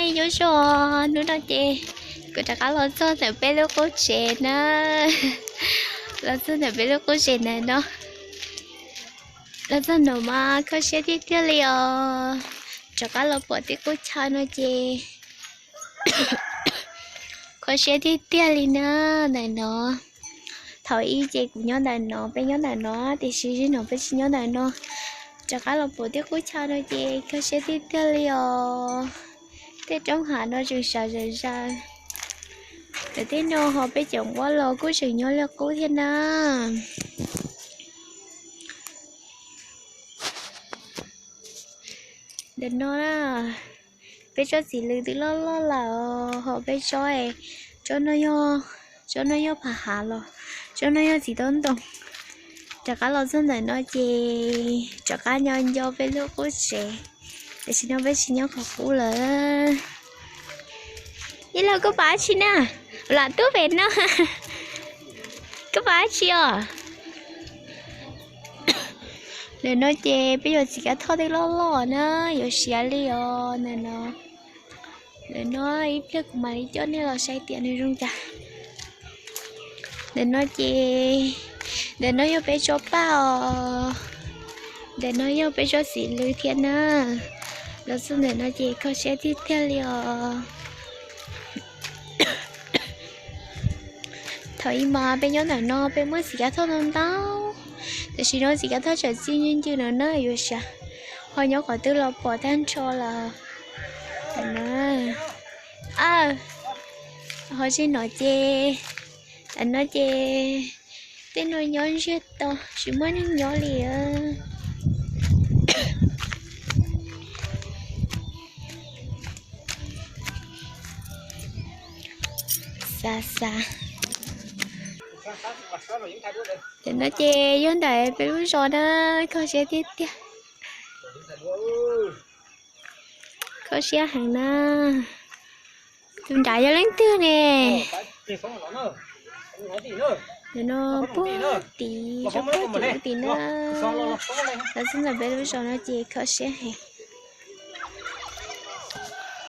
Nyob zoo, hnub no ces kuv rov qab los txog ntawm peb lub qub tsev na. Los txog ntawm peb lub qub tsev ntawm no. Los txog no mas kho siab tiag tiag li os. Rov qab los pom tej qub chaw no ces kho siab tiag tiag li na. Ntawm no, thaum ub ces kuv nyob ntawm no, peb nyob ntawm no, tiam sis zaum no peb tsis nyob ntawm no. Rov qab los pom tej qub chaw no ces kho siab tiag tiag li os. Tej roob hav no tseem sawv zaws zaws. Ntawm tej no ho peb cov nquab los kuj tseem nyob li qub thiab na. Ntawm no na, peb tsob txiv lws twb loj loj lawm, ho peb tsob, tsob no, tsob no yog phav hav los, tsob no yog txiv tauj ntoo. Rov qab los txog ntawm no ces rov qab nyob nco peb lub qub tsev, tiam sis no peb tsis nyob qhov qub lawm. Ib leeg koj pom dab tsi na? Lam tub pem no. Koj pom dab tsi os? Ntawm no ces peb yuav txiv kav thoj twb loj loj na, yuav siav li os ntawm no. Ntawm no ib pliag kuv mam li coj nej los saib tias nws zoo cas. Ntawm no ces, ntawm no yog peb tsob paj os. Ntawm no yog peb tsob txiv lws thiab na. Los txog ntawm no ces kho siab tiag tiag li os. Thaum ub mas peb nyob ntawm no peb muab txiv kav thoj ntau ntau, tiam sis no txiv kav thoj tseem txi ncw ncw no na yuav siav. Ho nyob qhov twg los pom tag nrho lawm. Ho tsis no ces, tam no ces tej no nyob ntsiag to tsis muaj neeg nyob li. Xav xav. Tam no ces yog ntawm peb lub zos na, kho siab tiag tiag. Kho siab heev na. Tus nrad yog leej twg ne? Ntawm no puag tim, puag tim tim na. Los txog ntawm peb lub zos no ces kho siab heev.